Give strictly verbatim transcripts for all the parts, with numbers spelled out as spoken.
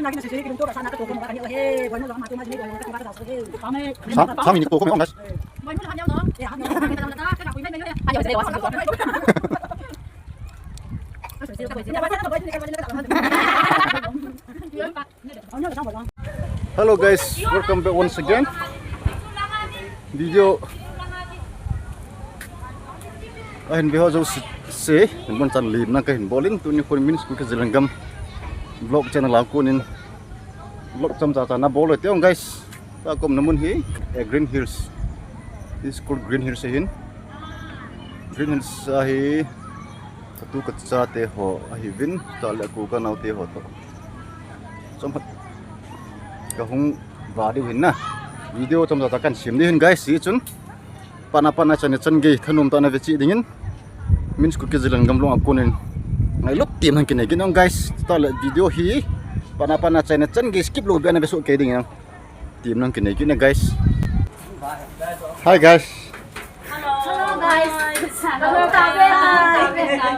Sa, sa minute ko ko me ong, guys. Hello guys, welcome back once again. Video ahin ve ho jouse, se, mun chan lim na kahin bol in, tuni khun Min School K Zalengam vlog channel a konin vlog chomcha cha na bol u te ong guys. Tua ka umna mun hi, eh, Green Hills. This is called Green Hills ahin. Green Hills ahi. Katu kachate ho ahiuvin, chule aku kanaote ho toh. Chomkhat kahung va diu hin na. Video chomcha cha kahin sem diu hin guys, hichun. Phat na phat na, chan na chan gei, thanom tah in na ve cheh dingin. Min School K Zalengam vlog a konin ngailutna kinei kit ong guys. Chule video hi phat na phat na, chan na chan gei skip lou beh a na ve soh kei dingin. Thanom tah in kinei kit na guys. Hi guys. Hello guys. Hello guys.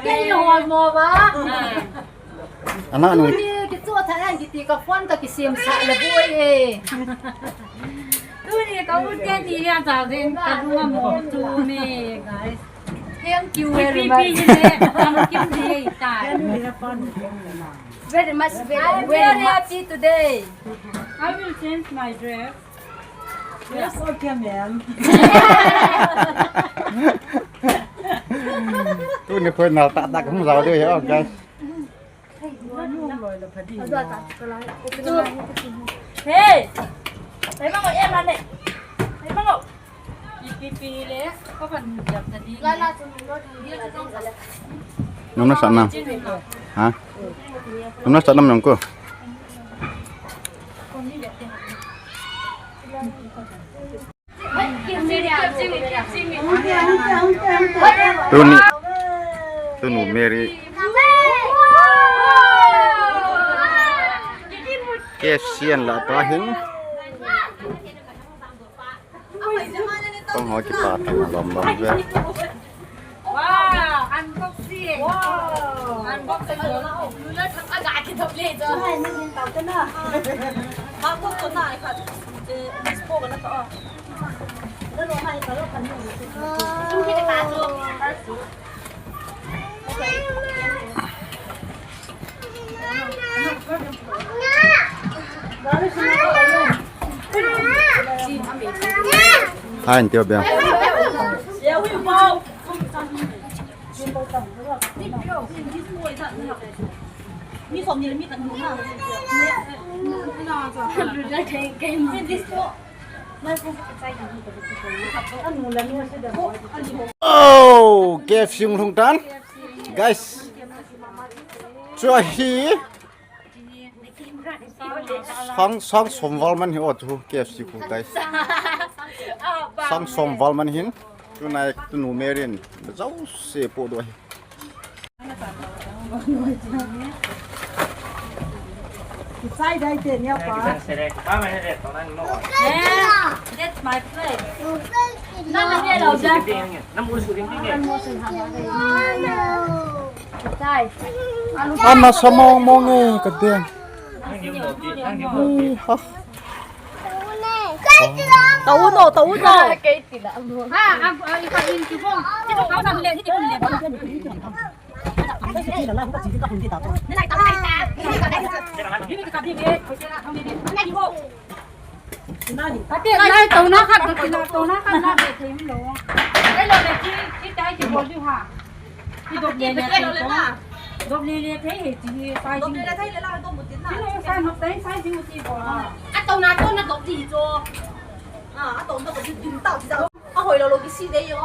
Kei ni hol mo ba? Ana nu. Tuni kichu tha yang kiti ka phone ka kisem sa le boi e. Tuni ka u te ni ya cha ding ka du mo tu me guys. Thank you very much. Thank you very much. Very much, very, I'm very very much happy today. I will change my dress. Yes, okay, ma'am. Tuni khoi nal tah tah kahung jao diu hi, guys. Hey! Hey, mango, eh, mane. Hey, mango. Ipi pi le, ko kan jap tadi. Nung na sa nam. Ha? Nung na sa nam nung ko. Tuni, tunu Mary. K F C an la ta hin. Kong ho kipa tang lom lom ve. Wow, unboxing. Wow. Unboxing. Lula thang aga kidop le jo. Hai, na din tau ta na. Ba ko ko na ka. Eh, dispo ka na ka. Na lo hai ka lo kan ni. Chung ki ka chu. Hai, tio bia. Oh, K F C hung lhung tan. Guys. Chu hi. Sang, sang som val man hi o chu K F C khu, guys. Sang som val man hin. Tunai tunu Mary in. Jao se po do hi. Kichai dai te nia pa. Eh, that's my plate. Nang na nia lo ja. Kichai. Ana sa mong mong e ka ding. Ei, ha. Tau no, tau no. Ha, am, ah, ipa in kibong. Sino kau sa bile, sino bile. Ate, lai tona khat, tina tona khat na be thei lo. Ai lo le ki, ki tai ki bol diu ha. Ki dop le le thei lo. Dop le le thei he ti sai. Dop le le thei le la dop mu tin na. Ki lo sai no tai sai diu ti bol. A tona tona dop ti cho. A, a tona dop ti dim ta ti da. A hoi lo lo kisi dei o.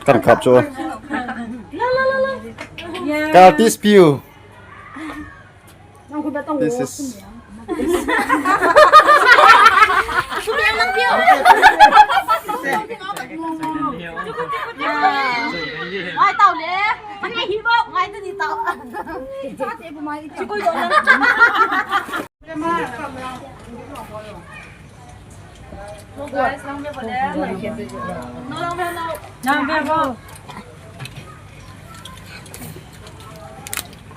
Kan kap chu. Kal tis piu. This is Ngai tau le. Ngai hi bo, ngai tu ni tau. Sa te bu mai. Chi koi do na. Guys, nang be bo le. No, nang be bo. Nang be bo.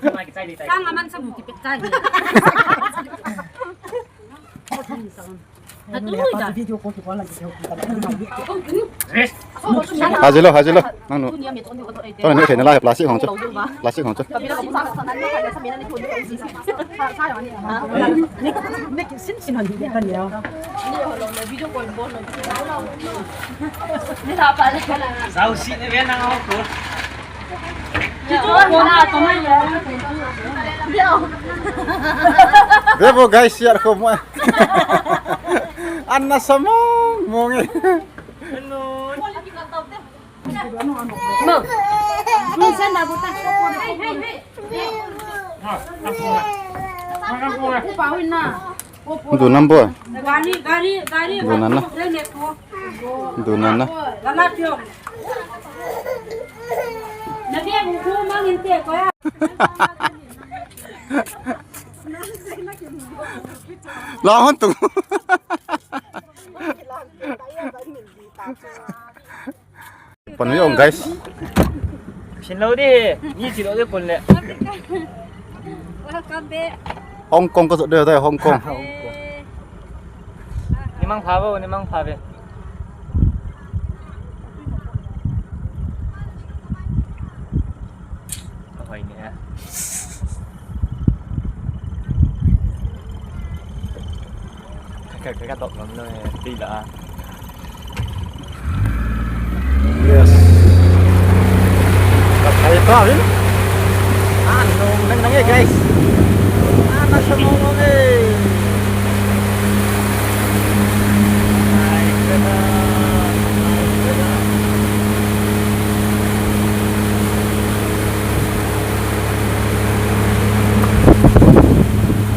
Sang aman sa buti pet sa ni. Atu da. Video call ko lang. Hajilo, hajilo. Nang nu. Tuna ni thei na lai plastic hong chu. Plastic hong chu. Ve vo guys, siar ko mo. Anna samong mong e. Duna nam bo. Duna na. Duna na. La hon tu. Pan ve ong guys. Sin lo di. Ni si lo di pun le. Welcome back. Hong Kong ka jot de, Hong Kong. Ni mang pha vo, ni mang pha ve. Ka hoi ni ha. Ka, ka, ka dok ngam lou e, ti la. Yes. Ka thai pa rin. Ah, nung nang nang e, guys. Ah, nasa mo mo e. Ay, ka na. Ay, ka na.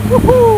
Woohoo!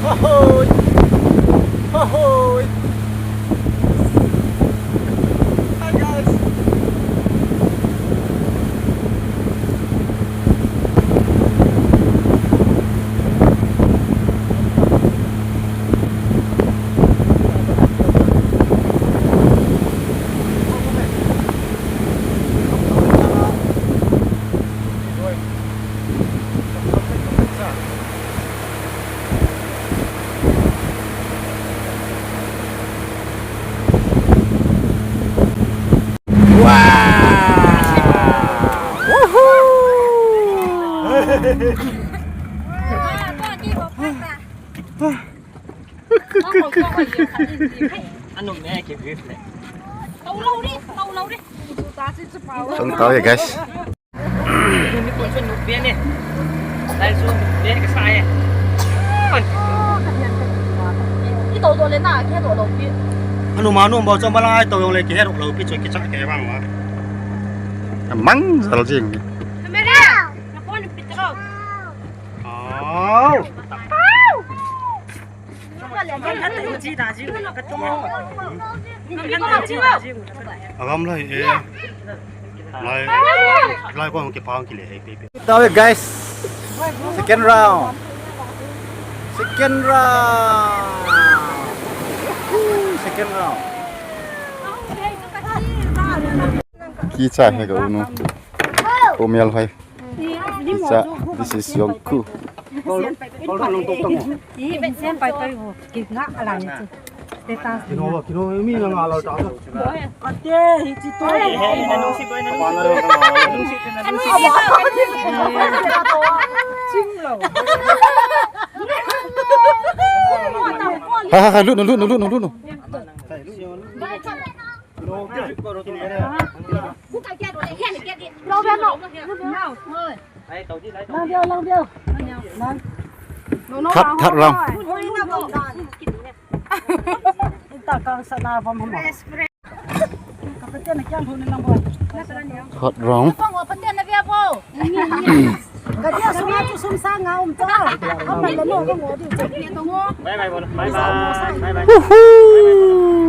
Ahoy! Ahoy! Hi, guys! Wow! Woohoo! Anu me ke view le. Tau lau ri, tau lau ri. Tun tau ye, guys. Ni pun chun nu pian ni. Lai chun nu pian ka sa ye. Ito do le na, ke do lo pi. Anu ma nu ba chon ba lai to yong le ke he lo pi chun ke cha ke bang wa. Mang zal jing. Kamera. Na phone pi to. Au. Agam lai e. Lai, lai ko ke pang kile he pe pe. Tawe, guys. Second round. Second round. Kicha he ka unu. Ko mel hoi. Kicha, this is Jungkook. Hi, ben sen pai toi ho. Ki nga ala ni chu. Status. Kino, kino, mi na nga lo ta. Ate, hi chi to. Hey, hey, na nung si boy, na nung si boy. Na nung si, na nung si. Chim lo. Ha, ha, ha, lut no, lut no, lut no, lut no. Lang deu, lang deu. Lang. Third, third round. Ita kang sana pam hama. Kapatian na kiang thon lang boy. Third round. Pang wa patian na bia bo. Ka dia sunga chu sum sa nga um cha. Ka ma la no ka ngo di chu. Bye bye, bye bye. Bye bye. Woohoo!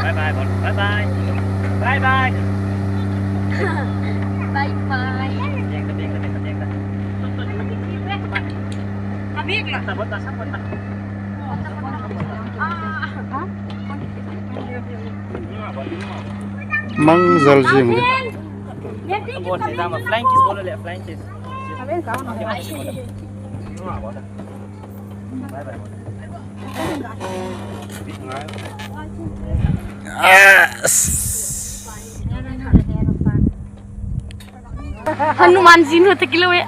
Bye bye, bye bye. Bye bye. Bye bye. Tiang ta, tiang ta, tiang ta, tiang ta. Abik lah. Sabot ta, sabot ta. Ah. Mang jal jing. Flying kiss bol le, flying kiss. Hanuman ji nu te kilo e.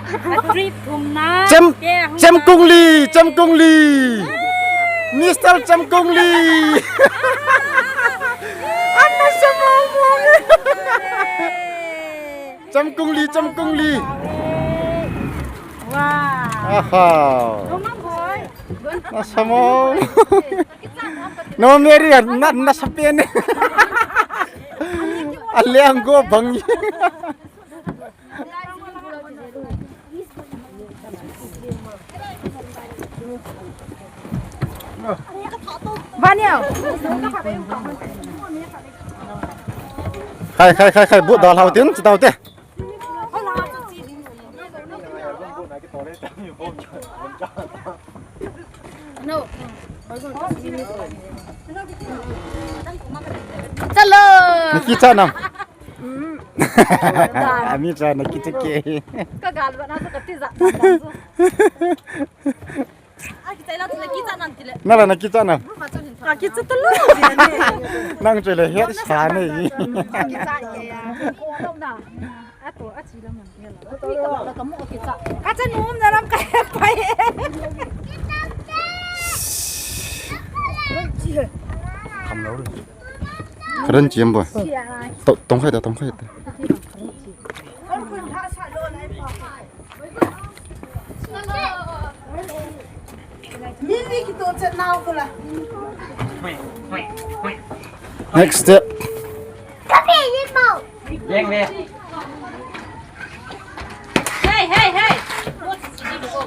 Chem, Chem Kung Lee, Chem Kung Lee. Mister Chem Kung Lee. Ana sama mo. Chem Kung Lee, Chem Kung Lee. Wow. Aha. Roman boy. Na sama. No, Mary, na, na sapen. Ale ang go bang. Baniao. Khai, khai, khai, khai, bu dal hau tin, chi tau te. Chalo. Naki cha nam. Ami cha naki cha ke. Ka gal ba na ka ti ja. Aki chai la tu na ki cha nan ti le. Na la na ki cha na. Ka ki cha ta lo. Nang chule he sa ne. Ki cha ye ya. Ko lo na. A to a chi la man. Ka cha nu um na lam ka he pai. Kam lo. Karan chiam bo. To, tong khai ta, tong khai ta. Next step. Hey, hey, hey.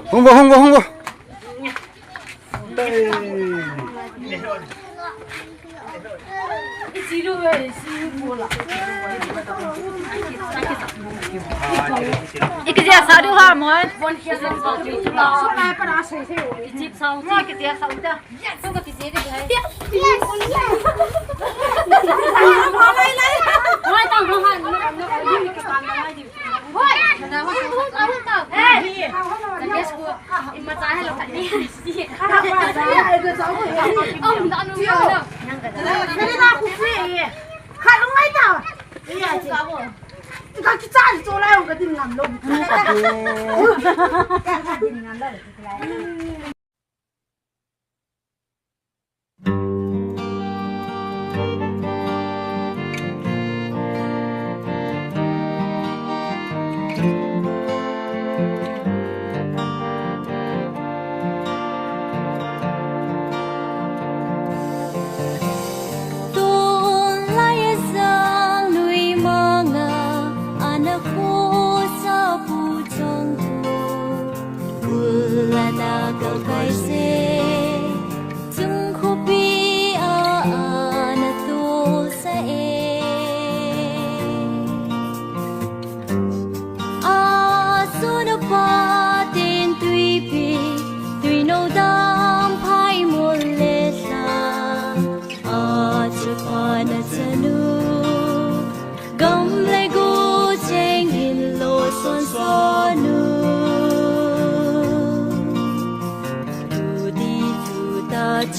Hung bo, hung bo, hung bo. Iki dia sa diu ha, mo. Iki dia sa diu.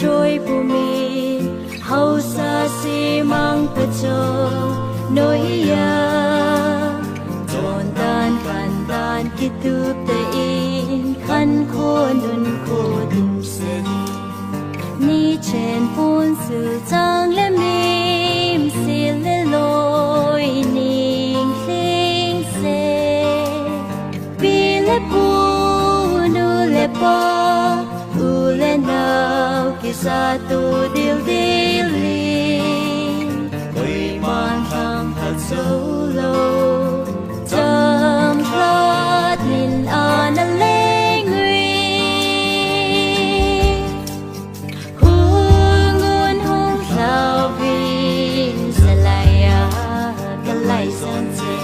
Choi pumin hausa simang pacho noia. Chondan kandan kitup ta in khan ko nun ko dum se. Ni chen pun su chang le mim sil le loi ning hling se. Pi le pu nu le pa u le nau kisa tu dil dil in. Koiman thang khat zo lo. Cham khat nin ana leng ui. Hungun hung hlauvin zalaia kalai zong che.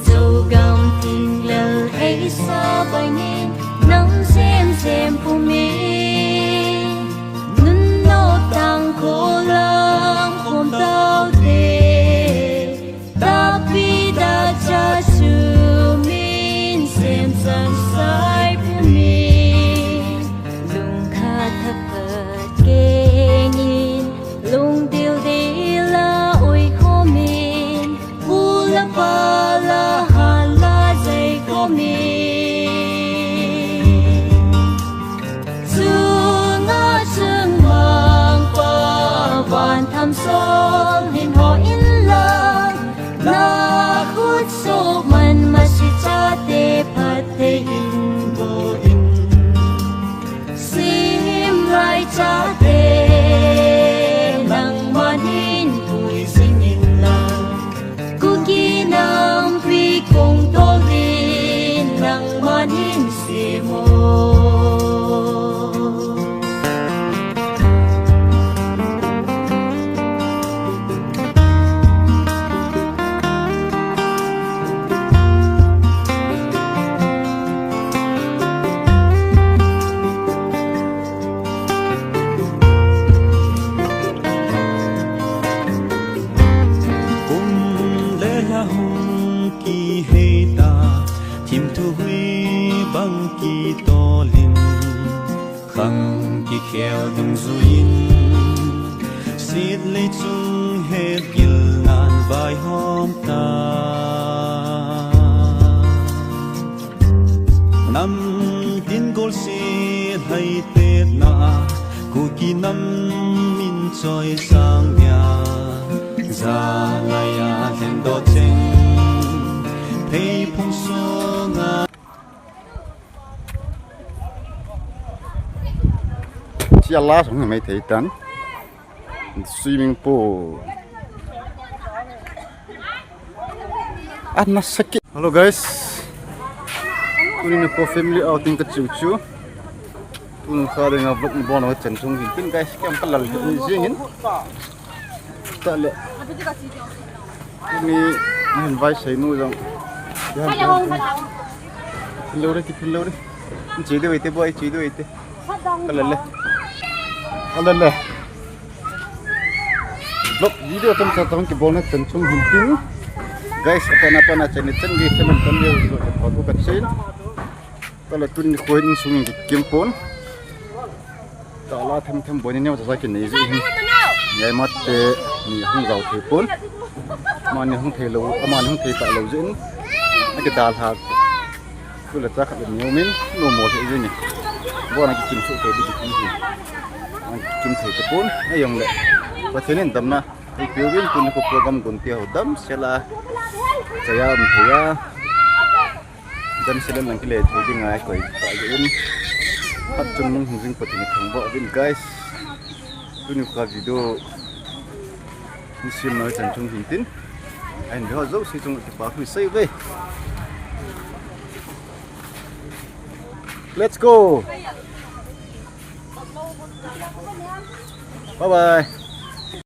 Zogam thinglel heisa bangin nam sem sem pumin. Nun nop tang ko lam khom tau te. Tapi da cha sumin sem sang sai pumin. Lung khat thapat kengin lung dil dil a ui khomin. Pu la pa la han la zai khomin. Sunga sung mang pa van tham sol hin ho in la. Na khut sok man masi chate phat te in bo in. Sim lai chate nangman hin pui sing in la. Kuki nampi kong tolin nangman hin simo. Kum le la hung kihei ta, thim thu hui bang kitolin, khang kikhel dungjuiin, sit lei chung het gil nan vaihom ta. Nam tin golset lhaitetna, Kuki nam min choi sang dia, zalai a lhen do cheng, phei phung sunga. Chia la sung mai thei tan. Swimming pool. Ana sakit. Hello guys. Tuni na ko family outing ka chu chu. Tun kha le nga vlog ni bon wa chan chung hin tin guys, kam ka lal ni jing hin. Ta le. Tuni hin vai sai nu jong. Ya. Hello re, ki hello re. Chi de wei te boy, chi de wei te. Ka lal le. Ka lal le. Vlog video tam sa tam ki bon na chan chung hin tin. Guys, apa na apa na chan ni chan gi chan tam yo so ko ko ka chin. Tala tun ni khoi ni sung ki kim pon. Tala them them bon ni ne ta sa ki nei ji hin. Ngai mat te ni hung zau the pon. Ma ni hung thei lo, ama ni hung thei ta lo jin. Aki dal ha. Kula cha khat ni min no mo se ni. Bo na ki kim su te di ki hi. An kim thei te pon. Ai yong le. Pathen in damna. Ei piu vin tun ko program gun ti ho dam sela. Chaya um thei ya. Dam sela nang ki le thei ding ai koi. Pa in. Hat chung nung hung jing Pathen in thangvah vin guys. Tuni ka video. Ni sim noi chan chung hin tin. Ahin ho jo si chung kipa hui sei ve. Let's go. Bye bye.